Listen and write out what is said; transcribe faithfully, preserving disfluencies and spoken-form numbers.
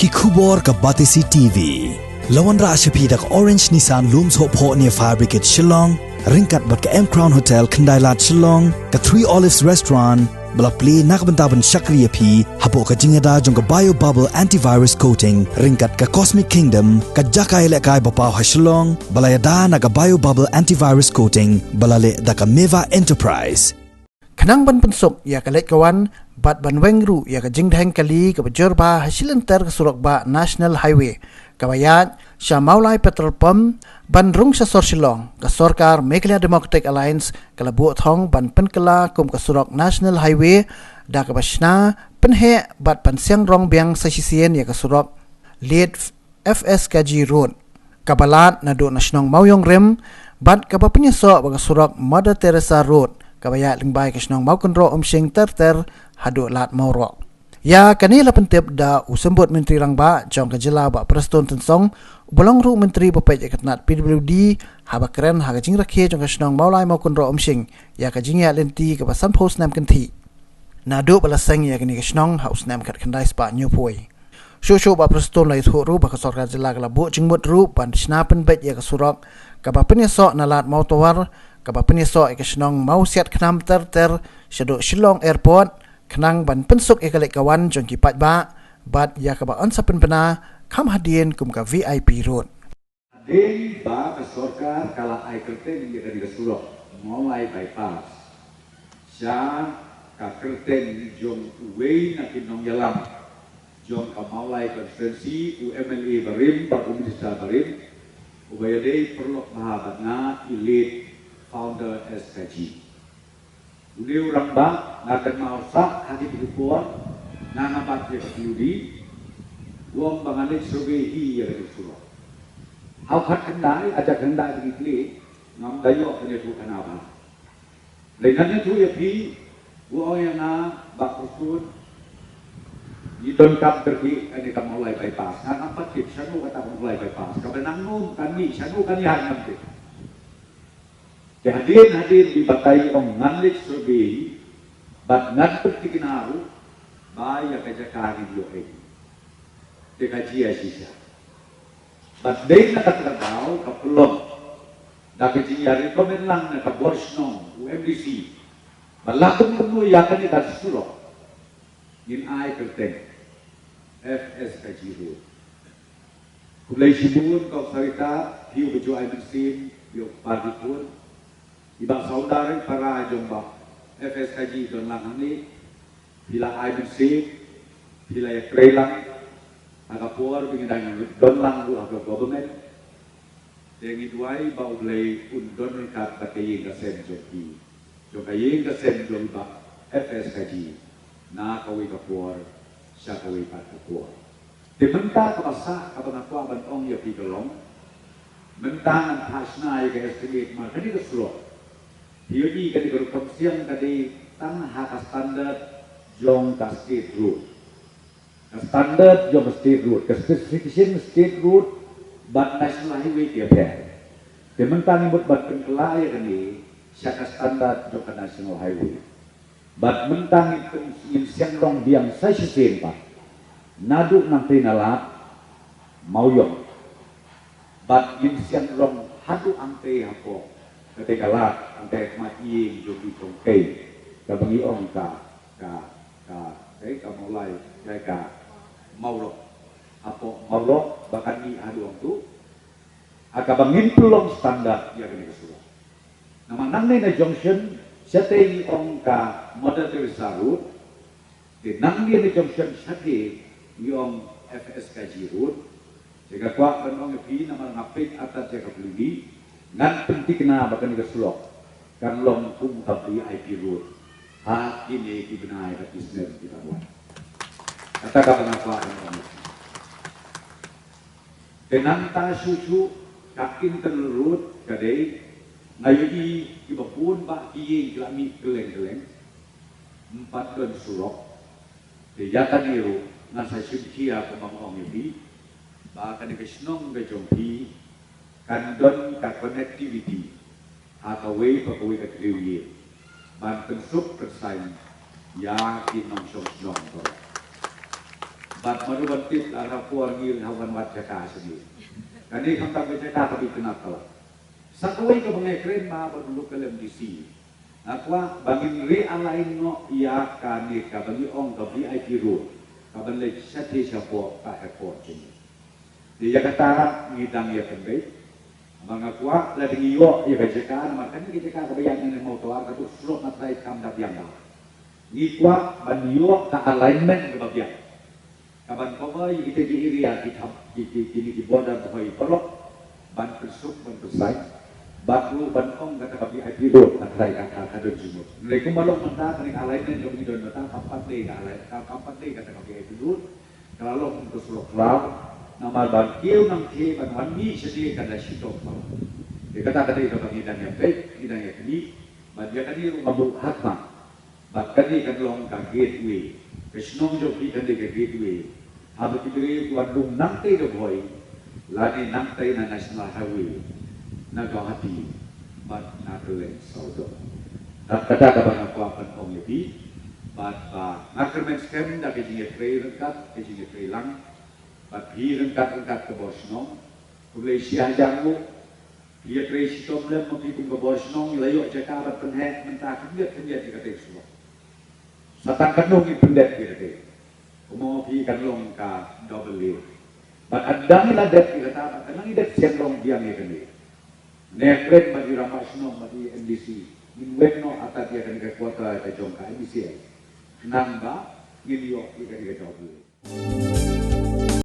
Ki khubor ka Batesi T V. La wanrah sha phi da ka Orange Nissan Lum Sohphoh near Fire Brigade Shillong, ryngkat bad ka M Crown Hotel Khyndailad Shillong, ka Three Olives Restaurant, ba la plie na ka bynta ban shakri ïa phi hapoh ka jingïada jong ka Bio Bubble Antivirus Coating, ryngkat ka Cosmic Kingdom, ka jaka ïalehkai ba paw ha Shillong, ba la ïada na ka Bio Bubble Antivirus Coating, ba la leh da ka Meva Enterprise. Khnang ban pynsuk ïa ka leit ka wan bad ban weng ruh ïa ka jingdheng kali kaba jur bha ha shi lynter ka surok bah National Highway kaba ïaid sha Mawlai Petrol Pump ban rung sha sor Shillong, ka sorkar Meghalaya Democratic Alliance ka la buh thong ban pynkylla kum ka surok National Highway da kaba shna pynheh bad pynsiang rong biang sa shisien ïa ka surok Late F S Kaji Road, kaba lad naduh na shnong Mawiong Rim bad kaba pynïasoh bad ka surok Mother Teresa Road, kaba ïaid lyngba ka shnong Mawkynroh Umshing ter ter haduh Lad Mawroh. Ïa kane la pyntip da u Symbud Myntri Rangbah jong ka jylla Bah Prestone Tynsong, uba long ruh u Myntri ba peit ïa ka tnat P W D, haba kren ha ka jingrakhe jong ka shnong Mawlai Mawkynroh Umshing ïa ka jingïaid lynti kaba sanphew snem kynthih naduh ba la seng ïa kane ka shnong ha u snem khatkhyndai spah hynñiewphew. Shuh shuh Bah Prestone la ïathuh ruh ba ka sorkar jylla ka la buh jingmut ruh ban shna pynbeit ïa ka surok kaba pynïasoh na Lad Mawtawar, kaba pynïasoh ïa ka shnong Mawsiatkhnam ter ter shaduh Shillong Airport, khnang ban pynsuk ïa ka leit ka wan jong ki paidbah bad ïa kaba yn sa pynbna kham hadien kum ka V I P Road. Hadien ba ka sorkar ka la ai kyrteng ïa kane ka surok Mawlai Bypass sha ka kyrteng jong uwei na ki nongïalam jong ka Mawlai constituency, u M L A barim bad u minister barim, uba ïadei paralok bha bad nga, i late Founder S Kaji. Une u rangbah nga kynmaw sah ha kito ki por, nga nga bat ïa ka P W D, u ong ba ngan leit survey hi ïa kane ka surok. Ha u khatkhyndai, ha u khatkhyndai ba ngi plie, ngam da ïoh ban ïathuh khana bha. Lei ngan ïathuh ïa phi, u ong ïa nga, Bah Prestone, ngi donkam kyrkieh kane ka Mawlai Bypass. Nga ngam pat tip shano kata ka Mawlai Bypass. Kaba nang nym kan mih shano kan ïaid ngam tip. Te hadien hadien ba i batai i ong ngan leit survey bad ngan pynthikna ruh ba ïa ka jaka ngin ïoh ei. Te ka jia shisha. Bad dei na kata ka daw ka pynlong da ka jingïarecommend lang na ka bor shnong, u M D C, ba la kumno ïa kane ka surok ngin ai kyrteng F S Kaji Road. Khublei shibun ko Sarita, phi uba ju ai mynsiem, phi u party pun. I Bah Sawdar, i para jong Bah F S Kaji don lang hangne. Phi la ai mynsiem, phi la ïatrei lang. Ha ka por ba ngi dang don lang ruh ha ka government. Te ngi duwai ba U Blei un don ryngkat bad ka ïing ka sem jong phi, jong ka ïing ka sem jong i Bah F S Kaji, na kawei ka por sha kawei pat ka por. Te mynta kaba sah kaba nga kwah ban ong ïa phi ka long, mynta ngan phah shna ïa ka estimate namar kane ka surok, phi ïohi kane ka rukom siang ka dei tang ha ka standard jong ka state road. Ka standard jong ka state road, ka specification state road bad national highway ki ïapher. Te mynta ngi mut ban pynkylla ïa kane sha ka standard jong ka national highway. Bad mynta ngin pyn-, ngin siang rong biang sa shisien pat, naduh nangtei na Lad Mawïong. Bad ngin siang rong haduh hangtei hapoh katei ka lad, hangtei ha khmat ïing jong ki kong kaei, kaba ngi ong ka, ka, ka, kaei, ka Mawlai, kaei, ka Mawroh. Hapoh Mawroh ba kan mih haduh hangtu. Ha kaba ngin pynlong standard ïa kane ka surok. Namar nangne na junction, shatei ngi ong ka Mother Teresa Road, te nangne na junction shatei ngi ong F S Kaji Road. Te nga kwah ban ong ïa phi namar nga peit artat ïa ka pynlong, ngan pynthikna ba kane ka surok kan long kum ka V I P road ha kine ki bnai bad ki snem kiban wan. Kata kaba nga kwah ban ong ïa phi. Te nangta shuh shuh ka internal road ka dei, nga ïohi kiba bun bah ki ïing ki la mih kylleng kylleng, ym pat don surok. Te ïa kane ruh ngan sa shim khia kumba nga ong ïa phi, ba kane ka shnong ka jong phi kan don ka connectivity ha kawei pa kawei ka tyriew ïing ban pynsuk pynsan ïa ki nongshong shnong baroh. Bad ma u ban tip la ka por ngi la wan wad jaka sini. Kane khamtam ka jaka ka bit kena kala. Sa kawei kaba nga kren ma bad u local M D C. Nga kwah ba ngin realign noh ïa kane kaba ngi ong ka V I P road. Kaban leit shathie shapoh ka airport jong ngi. Te ïa kata ngi dang ïa pynbeit. Ba nga kwah lada ngi ïoh ïa ka jaka namar kane ka jaka kaba ïaid na Mawtawar ka duk surok na trai kam da biang ba. Ngi kwah ban ïoh ka alignment kaba biang. Kaban cover ïa kita ki area ki thap ki ki kine ki border Bhoi paralok. Ban pynsuk ban pynsai. Bad ruh ban ong kata ka V I P road na trai kata ka don jingmut. Ngi kumba long mynta kane ka alignment kaba ngi don mynta kam pat dei ka alignment kam pat dei kata ka V I P road. Ka la long ka surok khlaw. Namar ban kiew nangthie ban wan mih shane ka la shitom palat. Te kata ka dei kaba ngi dang ïa peit, ngi dang ïa knieh. Bad ïa kane ruh nga buh ha khmat. Bad kane kan long ka gateway. Ka shnong jong phi kan dei ka gateway. Haba ki briew ki wan rung nangtei da Bhoi. Lane nangtei na National Highway. Na Guwahati. Bad na Killeng sawdong. Ka kata kaba nga kwah ban ong ïa phi. Bad ba nga kyrmen skhem da ka jingïatrei ryngkat, ka jingïatrei lang. Bad phi ryngkat ryngkat ka bor shnong. Khublei shi hajar nguh. Phi ïatrei shitom lem ma phi kum ka bor shnong la ïoh jaka bad pynheh mynta khyndiat khyndiat ïa katei surok. Sa tang katno ngi pyndet ïa katei. Kumno phi kan long ka double lane. Bad hadang la dep ïa kata bad kan nang ïa dep sien long biang ïa kane. Ne kren bad i rangbah shnong bad i M D C. Ngin weng noh atat ïa kane ka quarter ka jong ka M D C. Khnang ba ngin ïoh ïa kane ka double lane.